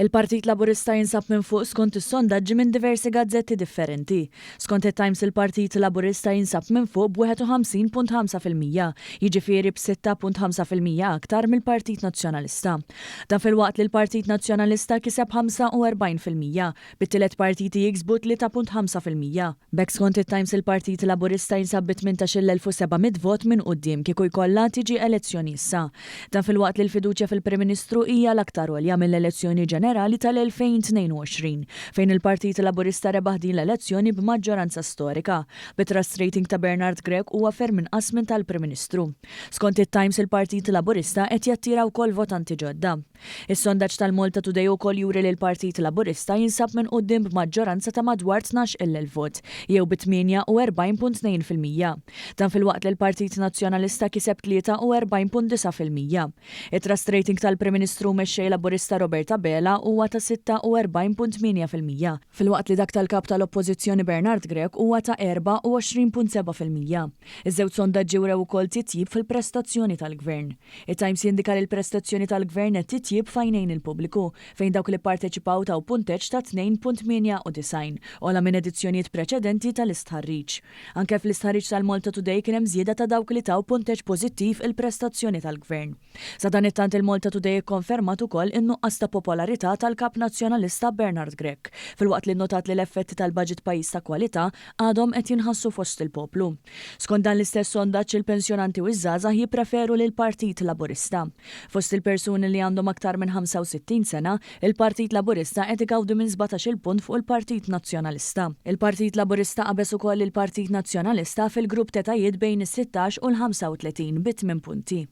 Il-Partit Laburista jinsab minn fuq skont is-sondaġġi minn diversi gazzetti differenti. Skont it-Times il-Partit Laburista jinsab minn fuq b'51.5%, jiġifieri b'6.5% aktar mill-Partit Nazzjonalista. Dan filwaqt li l-Partit Nazzjonalista kiseb 45%, bit-tielet partiti jiksbu 3.5%. B'hekk skont it-Times il-Partit Laburista jinsab bi 18,700 vot minn quddiem kieku jkollha tiġi elezzjoni issa. Dan filwaqt li l-fiduċja fil-Prim Ministru hija l-aktar għolja mill-elezzjoni ġenerali tal-2022, fejn il-Partit Laburista rebaħ din l-elezzjoni b'maġġoranza storika, bi trust rating ta' Bernard Grech huwa ferm inqas minn tal-Prim Ministru. Skont it-Times il-Partit Laburista qed jattira wkoll votanti ġodda. Is-sondaġġ tal-Malta Today ukoll juri li l-Partit Laburista jinsab minn quddiem b'maġġoranza ta' madwar 12,000 vot, jew bi 48.2%. Dan filwaqt li l-Partit Nazzjonalista kiseb 43.9%. It-trust rating tal-Prim Ministru u Mexxej Laburista Robert Abela huwa ta' 46.8%, filwaqt li dak tal-Kap tal-Oppożizzjoni Bernard Grech huwa ta' 24.7%. Iż-żewġ sondaġġi wrew ukoll titjib fil-prestazzjoni tal-Gvern. It-Times jindika li l-prestazzjoni tal-Gvern qed titjieb f'għajnejn il-pubbliku, fejn dawk li pparteċipaw taw punteġġ ta' 2.98, ogħla minn edizzjonijiet preċedenti tal-istħarriġ. Anke fl-istħarriġ tal-Malta Today kien hemm żieda ta' dawk li taw punteġġ pożittiv il-prestazzjoni tal-Gvern. Sadanittant il-Malta Today ikkonfermat ukoll in-nuqqas ta' popolarità tal-Kap Nazzjonalista Bernard Grech, filwaqt li nnotat li l-effetti tal-Baġit Pajjiż ta' Kwalità għadhom qed jinħassu fost il-poplu. Skont dan l-istess sondaġġ il-pensjonanti u ż-żgħażagħ jippreferu lill-Partit Laburista. Fost il-persuni li għandhom aktar minn 65 sena, il-Partit Laburista qed igawdi minn 17-il punt fuq il-Partit Nazzjonalista. Il-Partit Laburista qabeż ukoll lill-Partit Nazzjonalista fil-grupp t'etajiet bejn is-16 u l-35 bi tmien punti.